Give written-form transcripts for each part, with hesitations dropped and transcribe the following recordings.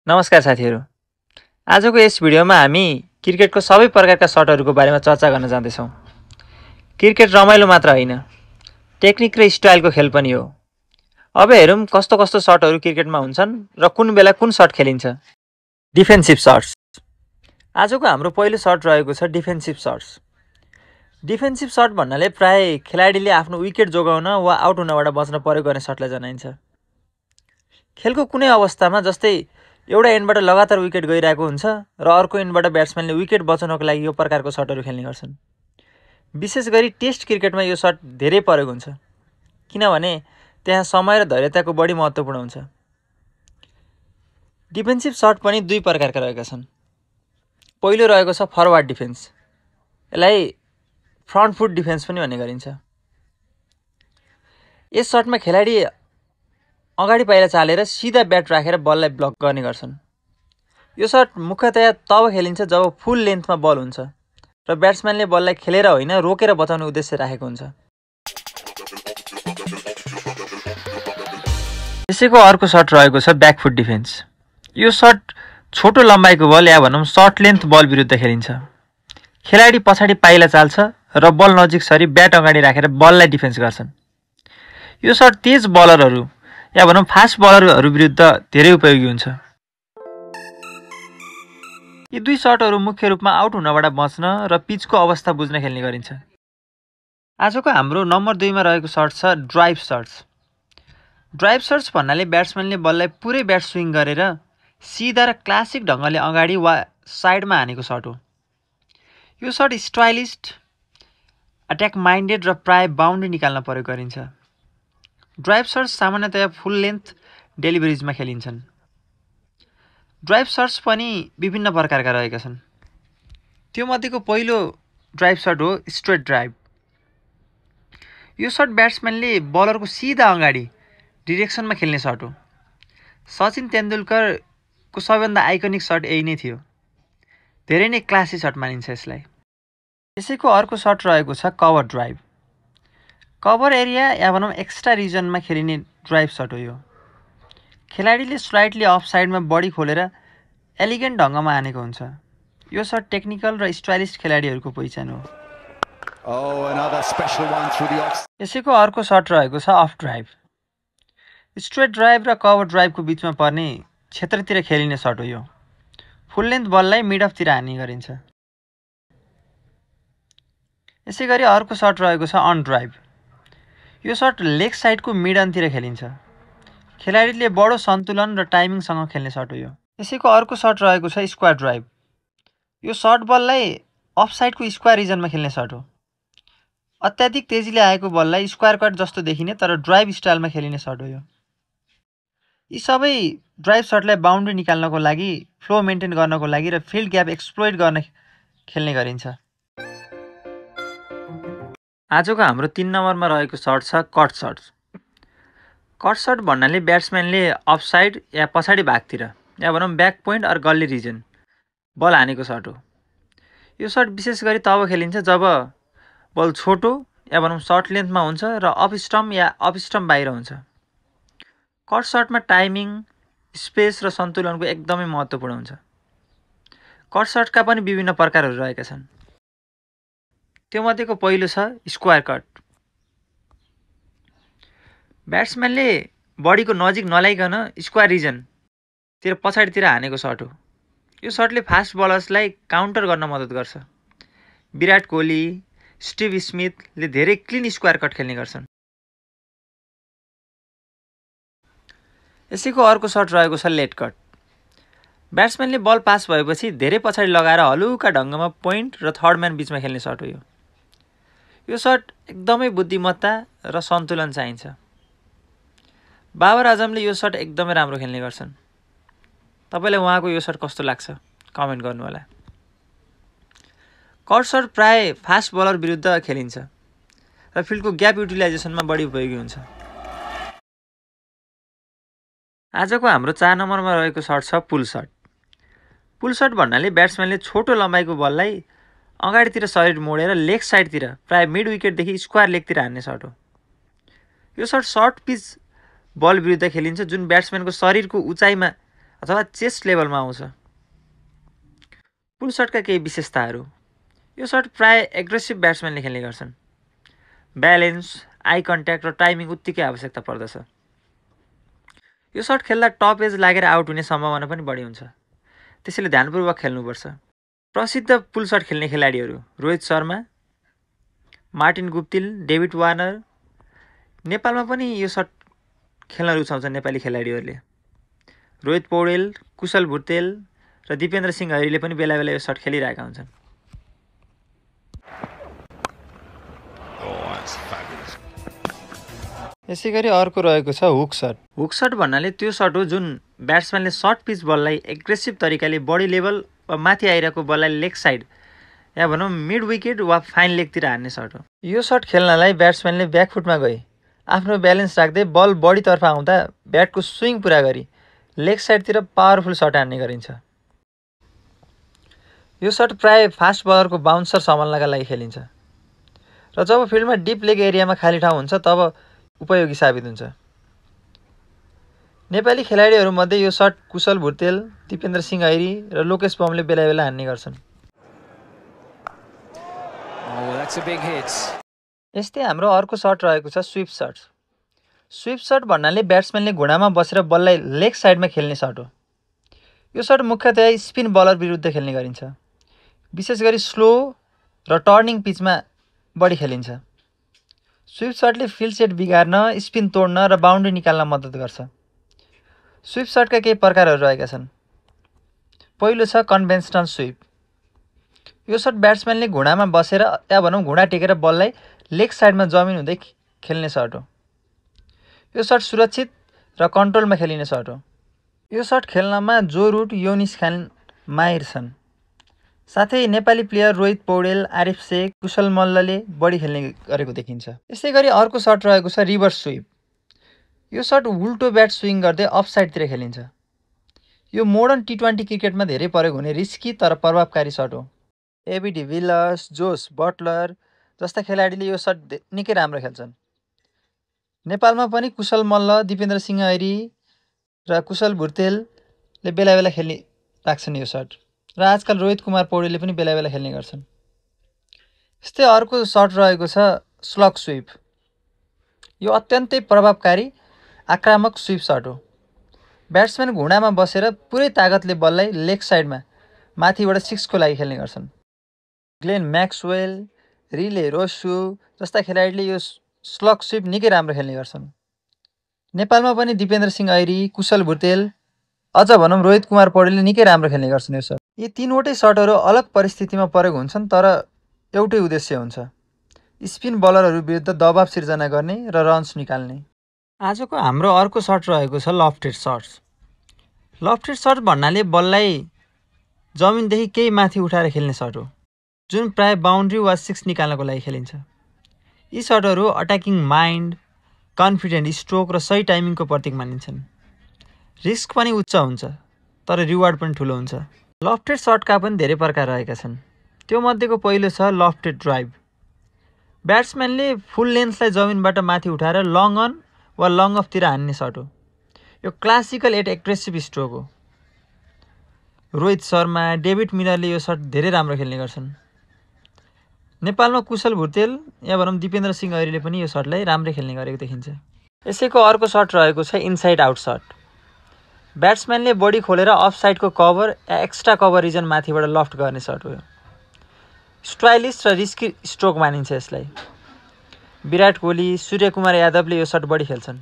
नमस्कार साथीहरू। आजको यस भिडियोमा हामी क्रिकेटको सबै प्रकारका शटहरूको बारेमा चर्चा गर्न जाँदैछौँ। क्रिकेट रमाइलो मात्र होइन, टेक्निक र स्टाइलको खेल पनि हो। अब हेरौँ कस्तो कस्तो शटहरू क्रिकेटमा हुन्छन् र कुन बेला कुन शट खेलिन्छ। Defensive shuts. आजको हाम्रो पहिलो शट रहेको छ डिफेन्सिभ शट्स। डिफेन्सिभ शट भन्नाले प्राय खेलाडीले आफ्नो विकेट जोगाउन वा आउट हुनबाट बच्न प्रयोग गर्ने शटलाई जनाइन्छ। खेलको कुनै अवस्थामा जस्तै एउटा एन्डबाट लगातार विकेट गइरहेको हुन्छ र अर्को एन्डबाट ब्याट्सम्यानले विकेट बचाउनको लागि यो प्रकारको शटहरू खेल्ने गर्छन्। विशेष गरी टेस्ट क्रिकेटमा यो शट धेरै प्रयोग हुन्छ, किनभने त्यहाँ समय र धैर्यताको बढी महत्त्वपूर्ण हुन्छ। डिफेन्सिभ शट पनि दुई प्रकारका रहेका छन्। पहिलो रहेको छ फरवार्ड डिफेन्स, यसलाई फ्रन्ट फुट डिफेन्स पनि भन्ने गरिन्छ। यस शटमा खेलाडी अगाडि पाइला चालेर सिधा ब्याट राखेर बललाई ब्लक गर्ने गर्छन्। यो शट मुख्यतया तब खेलिन्छ जब फुल लेन्थमा बल हुन्छ र ब्याट्सम्यानले बललाई खेलेर होइन रोकेर बचाउने उद्देश्य राखेको हुन्छ। यसैको अर्को शट रहेको छ ब्याक फुट डिफेन्स। यो शट छोटो लम्बाइको बल या भनौँ सर्ट लेन्थ बल विरुद्ध खेलिन्छ। खेलाडी पछाडि पाइला चाल्छ र बल नजिक सरी ब्याट अगाडि राखेर बललाई डिफेन्स गर्छन्। यो शट तेज बलरहरू या भनौँ फास्ट बलरहरू विरुद्ध धेरै उपयोगी हुन्छ। यी दुई शटहरू मुख्य रूपमा आउट हुनबाट बच्न र पिचको अवस्था बुझ्न खेल्ने गरिन्छ। आजको हाम्रो नम्बर 2 मा रहेको शट छ ड्राइभ शट्स। ड्राइभ शट्स भन्नाले ब्याट्सम्यानले बललाई पुरै ब्याट स्विङ गरेर सिधा र क्लासिक ढङ्गले अगाडि वा साइडमा हानेको शट हो। यो शट स्टाइलिस्ट, अट्याक माइन्डेड र प्राय बाउन्ड्री निकाल्न प्रयोग गरिन्छ। ड्राइभ शट्स सामान्यतया फुल लेन्थ डेलिभरिजमा खेलिन्छन्। ड्राइभ शट्स पनि विभिन्न प्रकारका रहेका छन्। त्यो मध्येको पहिलो ड्राइभ शट हो स्ट्रेट ड्राइभ। यो शट ब्याट्सम्यानले बलरको सिधा अगाडि डिरेक्सनमा खेल्ने शट हो। सचिन तेन्दुलकरको सबैभन्दा आइकनिक शट यही नै थियो। धेरै नै क्लासी शट मानिन्छ यसलाई। यसैको अर्को शट रहेको छ कभर ड्राइभ। कभर एरिया या भनौँ एक्स्ट्रा रिजनमा खेलिने ड्राइभ शट हो यो। खेलाडीले स्लाइटली अफ साइडमा बडी खोलेर एलिगेन्ट ढङ्गमा हानेको हुन्छ। यो शट टेक्निकल र स्टाइलिस्ट खेलाडीहरूको पहिचान हो। यसैको अर्को शट रहेको छ अफ ड्राइभ। स्ट्रेट ड्राइभ र कभर ड्राइभको बिचमा पर्ने क्षेत्रतिर खेलिने शट हो यो। फुल लेन्थ बललाई मिड अफतिर हान्ने गरिन्छ। यसै गरी अर्को शट रहेको छ अन ड्राइभ। यो शट लेग साइडको मिड अनतिर खेलिन्छ। खेलाडीले बडो सन्तुलन र टाइमिङसँग खेल्ने शट हो यो। यसैको अर्को शट रहेको छ स्क्वायर ड्राइभ। यो शट बललाई अफ साइडको स्क्वायर रिजनमा खेल्ने शट हो। अत्याधिक तेजीले आएको बललाई स्क्वायर कट जस्तो देखिने तर ड्राइभ स्टाइलमा खेलिने शट हो यो। यी सबै ड्राइभ शटलाई बाउन्ड्री निकाल्नको लागि, फ्लो मेन्टेन गर्नको लागि र फिल्ड ग्याप एक्सप्लोइट गर्न खेल्ने गरिन्छ। आजको हाम्रो 3 नम्बरमा रहेको शट छ कट शट। कट शट भन्नाले ब्याट्सम्यानले अफ साइड या पछाडि भागतिर या भनौँ ब्याक पोइन्ट अर गल्ली रिजन बल हानेको शट हो। यो शट विशेष गरी तब खेलिन्छ जब बल छोटो या भनौँ सर्ट लेन्थमा हुन्छ र of stump yeah of stump बाहिर हुन्छ। कट शटमा टाइमिङ, स्पेस र सन्तुलनको एकदमै महत्त्वपूर्ण हुन्छ। कट शटका पनि विभिन्न प्रकारहरू रहेका छन्। त्यो मध्येको पहिलो छ स्क्वायर कट। ब्याट्सम्यानले बडीको नजिक नलाइकन स्क्वायर रिजनतिर पछाडितिर हानेको शट हो। यो शटले फास्ट बलर्सलाई काउन्टर गर्न मद्दत गर्छ। विराट कोहली, स्टिभ स्मिथले धेरै क्लिन स्क्वायर कट खेल्ने गर्छन्। यसैको अर्को शट रहेको छ लेट कट। ब्याट्सम्यानले बल पास भएपछि धेरै पछाडि लगाएर हलुका ढङ्गमा पोइन्ट र थर्ड म्यान बिचमा खेल्ने शट हो यो। यो शट एकदमै बुद्धिमत्ता र सन्तुलन चाहिन्छ। बाबर आजमले यो शट एकदमै राम्रो खेल्ने गर्छन्। तपाईँलाई उहाँको यो शट कस्तो लाग्छ कमेन्ट गर्नुहोला। कट शट प्राय फास्ट बलर विरुद्ध खेलिन्छ र फिल्डको ग्याप युटिलाइजेसनमा बढी उपयोगी हुन्छ। आजको हाम्रो 4 नम्बरमा रहेको शट छ पुल शट। पुल शट भन्नाले ब्याट्सम्यानले छोटो लम्बाइको बललाई अगाडितिर शरीर मोडेर लेग साइडतिर प्राय मिड विकेटदेखि स्क्वायर लेगतिर हान्ने शट हो। यो शट सर्ट पिच बल विरुद्ध खेलिन्छ जुन ब्याट्सम्यानको शरीरको उचाइमा अथवा चेस्ट लेभलमा आउँछ। पुल सर्टका केही विशेषताहरू। यो सर्ट प्राय एग्रेसिभ ब्याट्सम्यानले खेल्ने गर्छन्। ब्यालेन्स, आई कन्ट्याक्ट र टाइमिङ उत्तिकै आवश्यकता पर्दछ। यो सर्ट खेल्दा टप एज लागेर आउट हुने सम्भावना पनि बढी हुन्छ, त्यसैले ध्यानपूर्वक खेल्नुपर्छ। प्रसिद्ध पुल सर्ट खेल्ने खेलाडीहरू Rohit Sharma, Martin Guptill, David Warner. नेपालमा पनि यो सर्ट खेल्न रुचाउँछन् नेपाली खेलाडीहरूले। रोहित पौडेल, कुशल भुर्तेल र दिपेन्द्र सिंह हैरीले पनि बेला बेला यो सर्ट खेलिरहेका हुन्छन्। यसै गरी अर्को रहेको छ हुक सर्ट। हुक सर्ट भन्नाले त्यो सर्ट हो जुन ब्याट्सम्यानले सर्ट पिच बललाई एग्रेसिभ तरिकाले बडी लेभल वा माथि आइरहेको बललाई लेग साइड या भनौँ मिड विकेट वा फाइन लेगतिर हान्ने सर्ट हो। यो सर्ट खेल्नलाई ब्याट्सम्यानले ब्याकफुटमा गई आफ्नो ब्यालेन्स राख्दै बल बडीतर्फ आउँदा ब्याटको स्विङ पुरा गरी लेग साइडतिर पावरफुल सर्ट हान्ने गरिन्छ। यो सर्ट प्राय फास्ट बलरको बाउन्सर सम्हाल्नका लागि खेलिन्छ र जब फिल्डमा डिप लेग एरियामा खाली ठाउँ हुन्छ तब उपयोगी साबित हुन्छ। नेपाली खेलाडीहरूमध्ये यो सर्ट कुशल भुर्तेल, दिपेन्द्र सिंह हैरी र लोकेश बमले बेला बेला हान्ने गर्छन्। यस्तै हाम्रो अर्को सर्ट रहेको छ स्विप सर्ट। स्विप सर्ट भन्नाले ब्याट्सम्यानले घुँडामा बसेर बललाई लेग साइडमा खेल्ने सर्ट हो। यो सर्ट मुख्यतया स्पिन बलर विरुद्ध खेल्ने गरिन्छ, विशेष गरी स्लो र टर्निङ पिचमा बढी खेलिन्छ। स्विप सर्टले फिल्ड सेट बिगार्न, स्पिन तोड्न र बाउन्ड्री निकाल्न मद्दत गर्छ। स्विप सर्टका केही प्रकारहरू रहेका छन्। पहिलो छ कन्भेन्सनल स्विप। यो सर्ट ब्याट्सम्यानले घुँडामा बसेर या भनौँ घुँडा टेकेर बललाई लेग साइडमा जमिन हुँदै खेल्ने सर्ट हो। यो सर्ट सुरक्षित र कन्ट्रोलमा खेलिने सर्ट हो। यो सर्ट खेल्नमा जो रुट, योनिस खान माहिर छन्। साथै नेपाली प्लेयर रोहित पौडेल, आरिफ शेख, कुशल मल्लले बढी खेल्ने गरेको देखिन्छ। यसै गरी अर्को सर्ट रहेको छ रिभर्स स्विप। यो सर्ट उल्टो ब्याट स्विङ गर्दै अफ साइडतिर खेलिन्छ। यो मोडर्न टी20 क्रिकेटमा धेरै प्रयोग हुने रिस्की तर प्रभावकारी सर्ट हो। एबी डिभिलियर्स, जोस बटलर जस्ता खेलाडीले यो सर्ट निकै राम्रो खेल्छन्। नेपालमा पनि कुशल मल्ल, दिपेन्द्र सिंह हैरी र कुशल भुर्तेलले बेला बेला खेलिराख्छन् यो सर्ट र आजकल रोहित कुमार पौडेलले पनि बेला बेला खेल्ने गर्छन्। यस्तै अर्को सर्ट रहेको छ स्लग स्विप। यो अत्यन्तै प्रभावकारी आक्रामक स्विप सर्ट हो। ब्याट्सम्यान घुँडामा बसेर पुरै तागतले बललाई लेग साइडमा माथिबाट सिक्सको लागि खेल्ने गर्छन्। ग्लेन म्याक्सवेल, रिले रोसु जस्ता खेलाडीले यो स्लग स्विप निकै राम्रो खेल्ने गर्छन्। नेपालमा पनि दिपेन्द्र सिंह हैरी, कुशल भुर्तेल अझ भनौँ रोहित कुमार पौडेलले निकै राम्रो खेल्ने गर्छन् यो सर्ट। यी तीनवटै सर्टहरू अलग परिस्थितिमा प्रयोग हुन्छन् तर एउटै उद्देश्य हुन्छ, स्पिन बलरहरू विरुद्ध दबाव सिर्जना गर्ने र रन्स निकाल्ने। आजको हाम्रो अर्को सर्ट रहेको छ लफ्टेड सर्ट्स। लफ्टेड सर्ट भन्नाले बललाई जमिनदेखि केही माथि उठाएर खेल्ने सर्ट हो, जुन प्राय बाउन्ड्री वा सिक्स निकाल्नको लागि खेलिन्छ। यी सर्टहरू अट्याकिङ माइन्ड, कन्फिडेन्ट स्ट्रोक र सही टाइमिङको प्रतीक मानिन्छन्। रिस्क पनि उच्च हुन्छ तर रिवार्ड पनि ठुलो हुन्छ। लफ्टेड सर्टका पनि धेरै प्रकार रहेका छन्। त्यो मध्येको पहिलो छ लफ्टेड ड्राइभ। ब्याट्सम्यानले फुल लेन्थलाई जमिनबाट माथि उठाएर लङ अन वा लङ अफतिर हान्ने सर्ट हो। यो क्लासिकल एट एग्रेसिभ स्ट्रोक हो। रोहित शर्मा, डेभिड मिलरले यो सर्ट धेरै राम्रो खेल्ने गर्छन्। नेपालमा कुशल भुर्तेल या भनौँ दिपेन्द्र सिंह हैरीले पनि यो सर्टलाई राम्रै खेल्ने गरेको देखिन्छ। यसैको अर्को सर्ट रहेको छ इनसाइड आउट सर्ट। ब्याट्सम्यानले बडी खोलेर अफ साइडको कभर या एक्स्ट्रा कभर रिजन माथिबाट लफ्ट गर्ने सर्ट हो। स्टाइलिस र रिस्की स्ट्रोक मानिन्छ यसलाई। विराट कोहली, सूर्यकुमार यादवले यो सर्ट बढी खेल्छन्।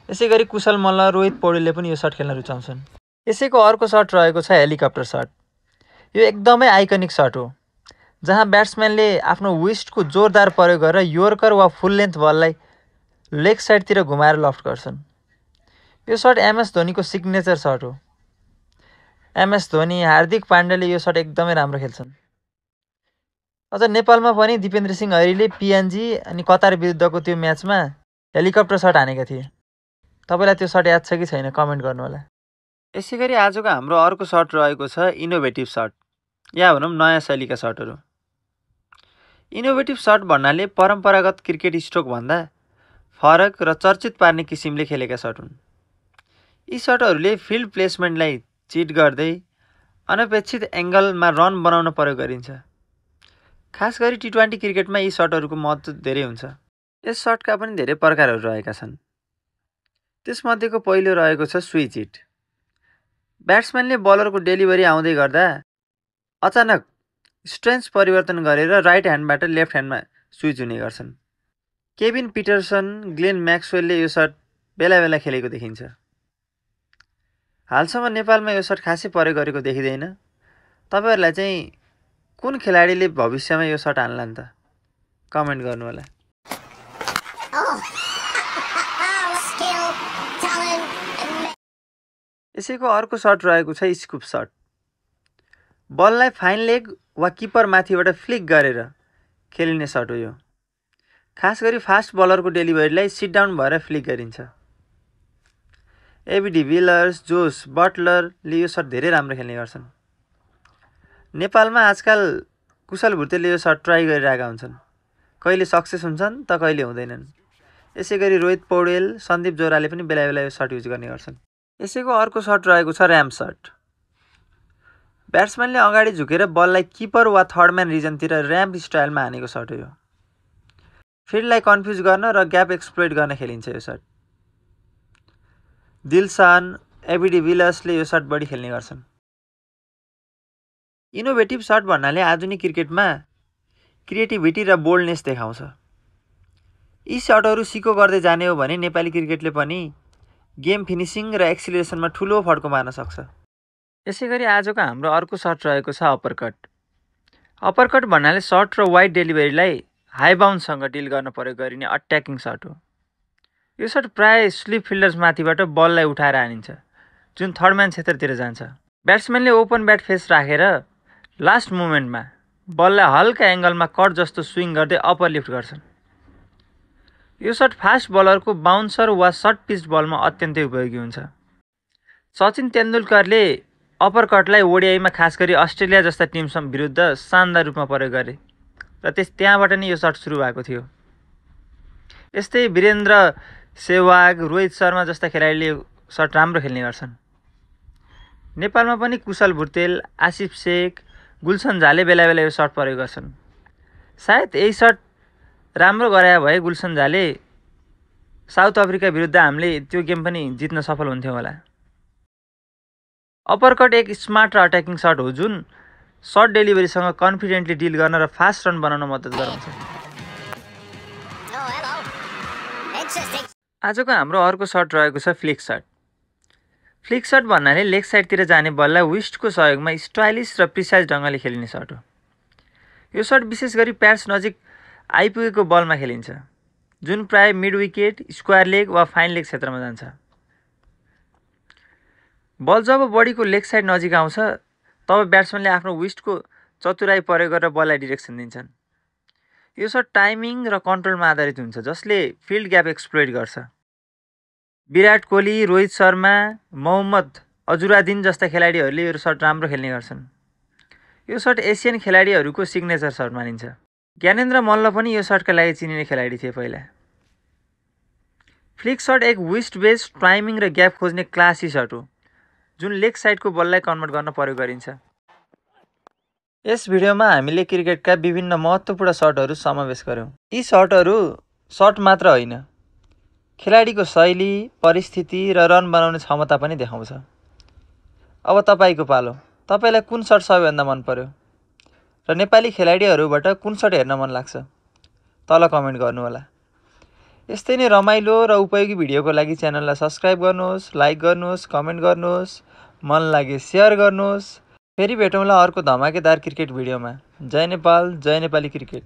यसै गरी कुशल मल्ल, रोहित पौडेलले पनि यो सर्ट खेल्न रुचाउँछन्। यसैको अर्को सर्ट रहेको छ हेलिकप्टर सर्ट। यो एकदमै आइकनिक सर्ट हो जहाँ ब्याट्सम्यानले आफ्नो विस्टको जोरदार प्रयोग गरेर योर्कर वा फुल लेन्थ बललाई लेग साइडतिर घुमाएर लफ्ट गर्छन्। यो सर्ट एमएस धोनीको सिग्नेचर सर्ट हो। एमएस धोनी, हार्दिक पाण्डेले यो सर्ट एकदमै राम्रो खेल्छन्। अझ नेपालमा पनि दिपेन्द्र सिंह हैरीले पिएनजी अनि कतार विरुद्धको त्यो म्याचमा हेलिकप्टर सर्ट हानेका थिए। तपाईँलाई त्यो सर्ट याद छ कि छैन कमेन्ट गर्नु होला। यसै गरी आजको हाम्रो अर्को सर्ट रहेको छ इनोभेटिभ सर्ट या भनौँ नयाँ शैलीका सर्टहरू। इनोभेटिभ सर्ट भन्नाले परम्परागत क्रिकेट स्ट्रोक भन्दा फरक र चर्चित पार्ने किसिमले खेलेका सर्ट हुन्। यी सर्टहरूले फिल्ड प्लेसमेन्टलाई चिट गर्दै अनपेक्षित एङ्गलमा रन बनाउन प्रयोग गरिन्छ। खास गरी T20 क्रिकेटमा यी सर्टहरूको महत्त्व धेरै हुन्छ। यस सर्टका पनि धेरै प्रकारहरू रहेका छन्। त्यसमध्येको पहिलो रहेको छ स्विच हिट। ब्याट्सम्यानले बलरको डेलिभरी आउँदै गर्दा अचानक स्ट्रेन्च परिवर्तन गरेर राइट ह्यान्डबाट लेफ्ट ह्यान्डमा स्विच हुने गर्छन्। केभिन पिटरसन, ग्लेन म्याक्सवेलले यो सर्ट बेला बेला खेलेको देखिन्छ। हालसम्म नेपालमा यो सर्ट खासै प्रयोग गरेको देखिँदैन। तपाईहरुलाई चाहिँ कुन खेलाडीले भविष्यमा यो सर्ट हान्लान् त? कमेन्ट गर्नु होला। यसैको अर्को सर्ट रहेको छ स्कुप सर्ट। बललाई फाइन लेग वा किपर माथिबाट फ्लिक गरेर खेलिने सर्ट हो यो। खास गरी फास्ट बलरको डेलिभरीलाई सिट डाउन भएर फ्लिक गरिन्छ। एबी डिभिलियर्स, जोस बटलरले यो सर्ट धेरै राम्रो खेल्ने गर्छन्। नेपालमा आजकल कुशल भुर्तेलले यो सर्ट ट्राई गरिरहेका हुन्छन्। कहिले सक्सेस हुन्छन् त कहिले हुँदैनन्। यसैगरी रोहित पौडेल, सन्दीप जोराले पनि बेला बेला यो सर्ट युज गर्ने गर्छन्। यसैको अर्को सर्ट रहेको छ र्याम सर्ट। ब्याट्सम्यानले अगाडि झुकेर बललाई किपर वा थर्ड म्यान रिजनतिर र्याम्प स्टाइलमा हानेको सर्ट हो यो। फिल्डलाई कन्फ्युज गर्न र ग्याप एक्सप्लोइट गर्न खेलिन्छ यो सर्ट। दिलसान, एबी डिभिलियर्सले यो सर्ट बढी खेल्ने गर्छन्। इनोभेटिभ सर्ट भन्नाले आधुनिक क्रिकेटमा क्रिएटिभिटी र बोल्डनेस देखाउँछ। यी सर्टहरू सिको गर्दै जाने हो भने नेपाली क्रिकेटले पनि गेम फिनिसिङ र एक्सिलेरेसनमा ठुलो फड्को मार्न सक्छ। यसैगरी आजको हाम्रो अर्को सर्ट रहेको छ अप्परकट। अप्परकट भन्नाले सर्ट र वाइड डेलिभरीलाई हाई बाउन्ससँग डिल गर्न प्रयोग गरिने अट्याकिङ सर्ट हो। यो सर्ट प्राय स्लिप फिल्डर्स माथिबाट बललाई उठाएर हानिन्छ, जुन थर्ड म्यान क्षेत्रतिर जान्छ। ब्याट्सम्यानले ओपन ब्याट फेस राखेर लास्ट मोमेन्टमा बललाई हल्का एङ्गलमा कट जस्तो स्विङ गर्दै अप्पर लिफ्ट गर्छन्। यो सर्ट फास्ट बलरको बाउन्सर वा सर्ट पिच बलमा अत्यन्तै उपयोगी हुन्छ। सचिन तेन्दुलकरले अप्परकटलाई ओडिआईमा खास गरी अस्ट्रेलिया जस्ता टिम विरुद्ध शानदार रूपमा प्रयोग गरे र त्यहाँबाट नै यो सर्ट सुरु भएको थियो। यस्तै वीरेन्द्र सेहवाग, रोहित शर्मा जस्ता खेलाडीले सर्ट राम्रो खेल्ने गर्छन्। नेपालमा पनि कुशल भुर्तेल, आसिफ शेख, गुलसन झाले बेला बेला यो सर्ट प्रयोग गर्छन्। सायद यही सर्ट राम्रो गराए भए गुलसन झाले साउथ अफ्रिका विरुद्ध हामीले त्यो गेम पनि जित्न सफल हुन्थ्यौँ होला। अप्परकट एक स्मार्ट र अट्याकिङ सर्ट हो जुन सर्ट डेलिभरीसँग कन्फिडेन्टली डिल गर्न र फास्ट रन बनाउन मद्दत गराउँछ। आजको हाम्रो अर्को सर्ट रहेको छ फ्लिक सर्ट। फ्लिक सर्ट भन्नाले लेग साइडतिर जाने बललाई विस्टको सहयोगमा स्टाइलिस र प्रिसाइज ढङ्गले खेलिने सर्ट हो। यो सर्ट विशेष गरी प्याड्स नजिक आइपुगेको बलमा खेलिन्छ, जुन प्राय मिड विकेट, स्क्वायर लेग वा फाइन लेग क्षेत्रमा जान्छ। बल जब बडीको लेग साइड नजिक आउँछ तब ब्याट्सम्यानले आफ्नो विस्टको चतुराई प्रयोग गरेर बललाई डिरेक्सन दिन्छन्। यो सर्ट टाइमिङ र कन्ट्रोलमा आधारित हुन्छ, जसले फिल्ड ग्याप एक्सप्लोइट गर्छ। विराट कोहली, रोहित शर्मा, मोहम्मद अजुरादिन जस्ता खेलाडीहरूले यो सर्ट राम्रो खेल्ने गर्छन्। यो सर्ट एसियन खेलाडीहरूको सिग्नेचर सर्ट मानिन्छ। ज्ञानेन्द्र मल्ल पनि यो सर्टका लागि चिनिने खेलाडी थिए पहिला। फ्लिक सर्ट एक विस्ट बेस्ड टाइमिङ र ग्याप खोज्ने क्लासी सर्ट हो जुन लेग साइडको बललाई कन्भर्ट गर्न प्रयोग गरिन्छ। यस भिडियोमा हामीले क्रिकेटका विभिन्न महत्त्वपूर्ण सर्टहरू समावेश गर्यौँ। यी सर्टहरू सर्ट मात्र होइन, खेलाडीको शैली, परिस्थिति र रन बनाउने क्षमता पनि देखाउँछ। अब तपाईँको पालो। तपाईँलाई कुन सर्ट सबैभन्दा मन पर्यो र नेपाली खेलाडीहरूबाट कुन सर्ट हेर्न मन लाग्छ? तल कमेन्ट गर्नुहोला। यस्तै नै रमाइलो र उपयोगी भिडियोको लागि च्यानललाई सब्स्क्राइब गर्नुहोस्, लाइक गर्नुहोस्, कमेन्ट गर्नुहोस्, मन लागे सेयर गर्नुहोस्। फेरि भेटौँला अर्को धमाकेदार क्रिकेट भिडियोमा। जय नेपाल, जय नेपाली क्रिकेट।